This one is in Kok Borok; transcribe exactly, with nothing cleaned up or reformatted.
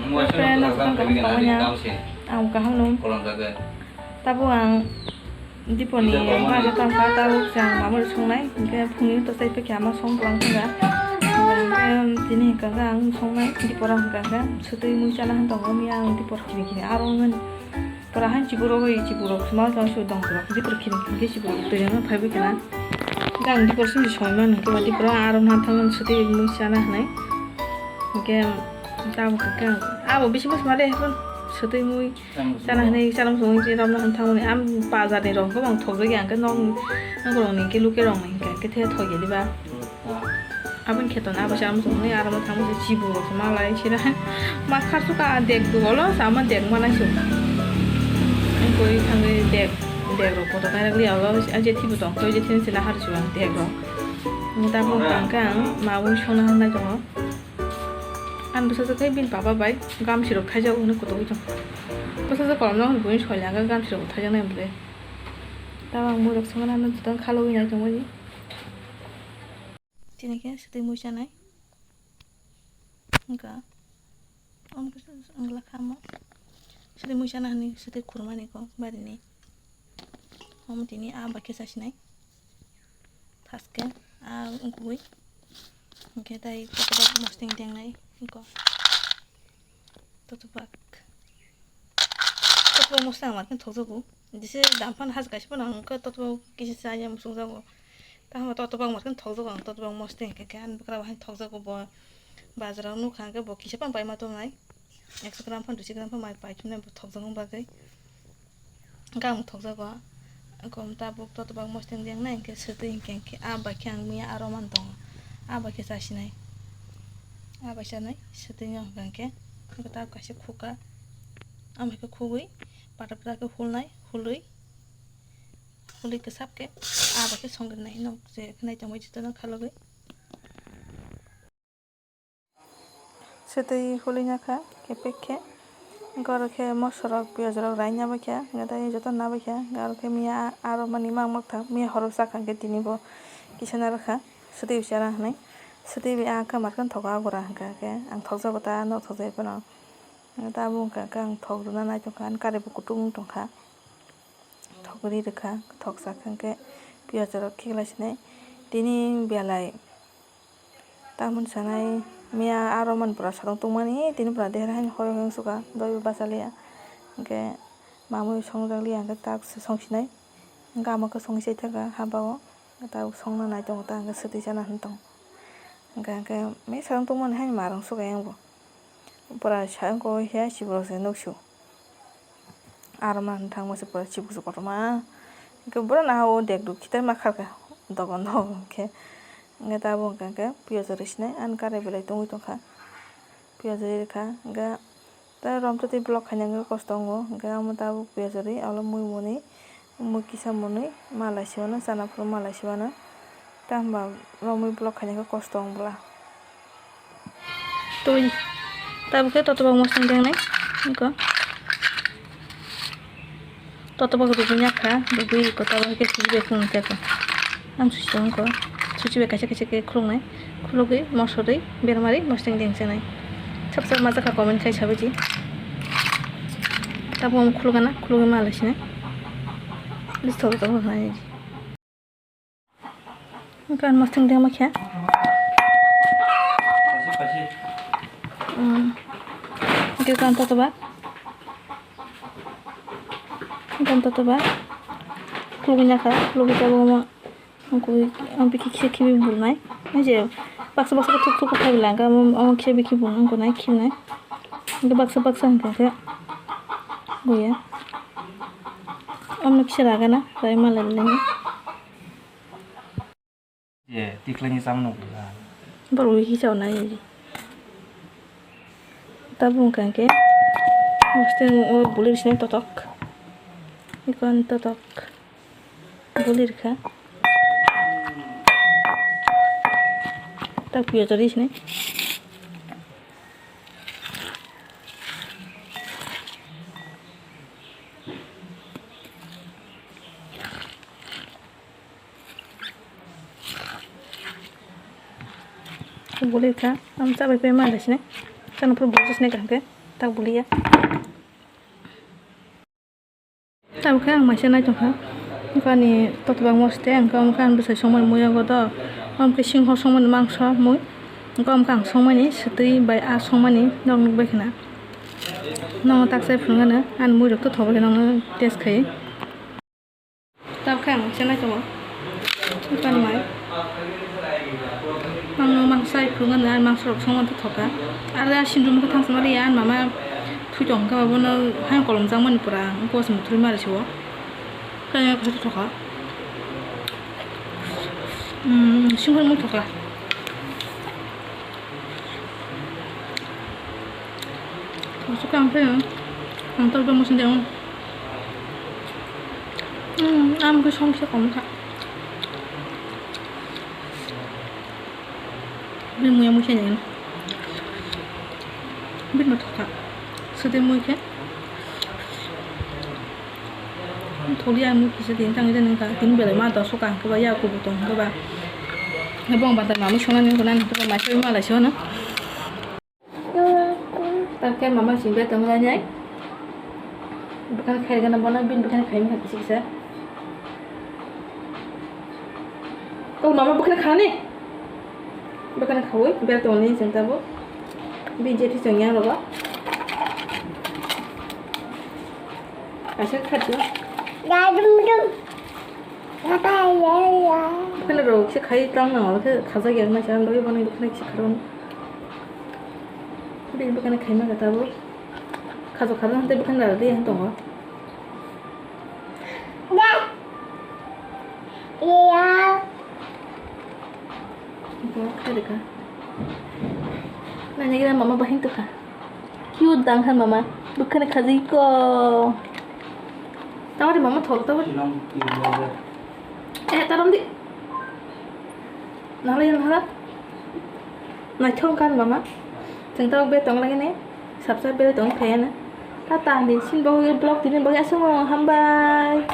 Friend, ang kaham nung. Tabuk ang dipor ni baja tangkha, tabuk se ang mamui rok songnai, hingke phungni to chai phai khe ama song tlang thangkha. Hingke tini hingka khe ang songnai, dipor ang hingka khe swtwi mui chana hwn tongo, miya ang dipor kini kini aro wngmani. Pura han chiborok bai chiborok sma jang su dong pura dipor kini kini chiborok twi ang phai bai khe na. Hingke ang dipor simi soi man hingke ba dipor aro ma thang swtwi mui chana hwnai. Hingke tabuk hingke abo bisingo sma le swtwi mui. Chana hwnwi, chana hwnwi romna hwn thangmani, am bazar ni rok hwnkhe bang thokjagya, hwnkhe nok, nok rok ni hwnkhe luke rok ni hwnkhe, hwnkhe the thokya diba? Aboni kheto na, abo se amo hwnwi aro ma thangma se chibu rok se malai sira. Ma khar suka dek du olo, sama dek manai su. Ang koi thangwi dek, dek rok kotor nai rok liya olo, a je thibu tong, toi je thini sila har su ang dek rok. Ang ta bung tang khe ang ma bung songna hwnwi tongo. Ang bwsajwk khe bini baba bai gamchi rok thaijago hwnwi kotogwi tongo. Bwsajwk kolomno hwnwi buini soi langa gamchi rok thaijaknai hwnwi. Tabuk ang muirok songna ano juda khalogwi nai tongmani. Tini khe swtwi mui chanai. Wngkha. Omo khe wngla kha omo. Swtwi mui chana hwnwi swtwi khurmani kok barini. Omo tini a bai khe chasinai. First khe a wngkui. Hwnkhe tai kotobak mosdeng dengnai wngkha. Totobak. Totobak mosdeng ang markhe thokjago. Jese damphano haja kaisa phano ang wngkha totobak kisa chaya muchungjago. Tamo totobak markhe thokjago ang totobak mosdeng hwnkhe khe ani bwkrabo haino thokjago bo. Bazar o nukha hwnkhe bo kisa phano paima tongnai. Ekso gram phano duiso gram phano mai paithumnai bo thokjakma bagwi. Hwnkhe ang thokjago. Kom tabuk totobak mosdeng dengnai hwnkhe swtwi hwnkhe hwnkhe a bai khe ang miya aro man tongo. A bai khe chasinai. A bai chanai swtwino hwnkhe hwnkhe. Hwnkhe tabuk kaisa khukha. Amo khe khugwi pata pata khe hulnai, hulwi, hulwi kwchap khe a bai khe songrinai. Nok je khe nai tongbai jotono khalogwi. Swtwi hulwi nakha kepek khe. Hwnkhe oro khe moso rok, piyaj rok raina bai kha, hwnkhe tei joto na bai kha. Hwnkhe aro khe miya aro mani mak mak thang, miya horo chakha hwnkhe tini bo kisa narwkha. Swtwi bo chana hwnwi. Swtwi bai ah khe markhe thokha agura hwnkha khe ang thokjago ta, no thokjagwi phano. Hwnkhe tabuk hwnkha khe ang thok rwna nai tongkha, ani kari bo kutung wng tongkha. Thok ri rwkha, thok chakha hwnkhe piyaj rok khiklai sinai. Tini belai tamoni sanai miya aro mani pura sarong tongmani, tini pura dehera haino hoi hoi wng sukha, doi bo bachaliya. Hwnkhe mamui songjak liya hwnkhe tak se song sinai. Hwnkhe ama khe songwi chai thangkha haba o, tabuk songna nai tongo ta hwnkhe swtwi chana hwn tongo. Hwnkhe, hwnkhe mesa wng tongmani haino ma rwng sukha yang bo. Pura sa wng khe chiborok se nuksu. Aro ma thangma se pura chibusu kotorma. Hwnkhe borok no ha o dek duk khitai ma kharkha dogan dogan khe. Hwnkhe tabuk hwnkhe piyaj rwi sinai ani kari belai tongwi tongkha. Piyaj rwi rwkha hwnkhe. Tei romtwi twi vlog khaina hwnkhe kosto wngo, hwnkhe amo tabuk piyaj rwi alo mui muni mui kisa mwnwi malai se mano, chana phuru malai se mano. Tamo ba romwi vlog khaina hwnkhe kosto wng bwla. Twi tabuk khe totobak mosdeng dengnai wngkha. Totobak rwgwi yakha, rwgwi eko tabuk khe sujibai khulumkha eko. Ang susi tongkha, susibai kaisa kaisa khe khuluknai, khulugwi moso rwi berma rwi mosdeng deng chanai. Sab sab majak kha comment khai sabaidi. Tabuk ang khulukgana, khulugwi malai sinai. Bisi thogo tongo hai. Hwnkhe ang mosdeng dengma khe. Hmm. Hwnkhe ang totobak. Hwnkhe ang totobak. Khulugwi nakha, khulugwi tabuk omo. Ang kubui, ang bikhi kisa khibi bulnai. Ang je baksa baksa khe thuk thuk khe phai bwla, ang omo kisa bikhi bulnai, ang kunai khibnai. Hwnkhe baksa baksa hwnkhe khe buya. Omo kisa ragana, rai malai leni. Ye, tiklai ni chamung nukla. Borok wi kisa nai. Tabuk hwnkha khe mosdeng o buli rwsini totok. Ikon totok. Buli rwkha. Tak piyaj rwi sini. Buli rwkha. Ang chabai pai ma da sini. Chana pura buli sini kaham khe. Tak buliya. Tabuk khe ang maisa nai tongkha. Wngkha ani totobak moste, wngkha, wngkha ani bwsai songmani muiya godo. Omo khe singhor songmani mangso mui. Wngkha, wngkha ang songmani swtwi bai aa songmani nog nukbai khna. Nono tak chai phunukgano ani muirok tothobai khna nono test khai. Tabuk khe ang se nai tongo. Wngkha ani mai. Mangno mangsa iphuru gana, ani mangsa rok songma tongkha. Aro a sindru mokhe thangsa mali ya, ani mama thui tong khe, abono hai kolom jakmani pura, wngkha se muthuri mari se o. Kaya khe tongkha. Hmm, singhor mung tongkha. Masuk kang khe, ang tabuk musi deng. Hmm, ang khe song khe kom kha. Bini muya musi deng. Bini thokha. Sede mui khe. Tholi ang mui kisa din tang jani ka tin belai ma doso ka hwnkhe ba ya kubu tong hwnkhe ba. Bong bata mamui songna ni hwnna hwnkhe ba mai soi ma lai se hwno. Tang khe mama sing be tong lai nai. Bukan khai gana bona bin bukan khai ma kisa kisa. Kok mama bukan khani. Bukan khawi ber tong ni jeng tabo. Bin je thi jeng yang rogo. Kaisa khatio. Dadum dum. Khana rok se khai tang na, khe khajak yang na, chang doi bani bukhna kisa kharoni. Bini bukhna khai ma kata bo. Khajak khajak hante bukhna rade yang tongo. Bo khai de ka. Na ni gira mama bahing to ka. Cute dang khan mama. Bukhani khajiko. Tawari mama thok tawari. Eh, tarom di. Nahla ya nahla. Naithok khan mama. Chwng tawak be tong lagi ni. Sabsa bere tong phaya na. Tata din sin bo vlog tini bo asung hambai.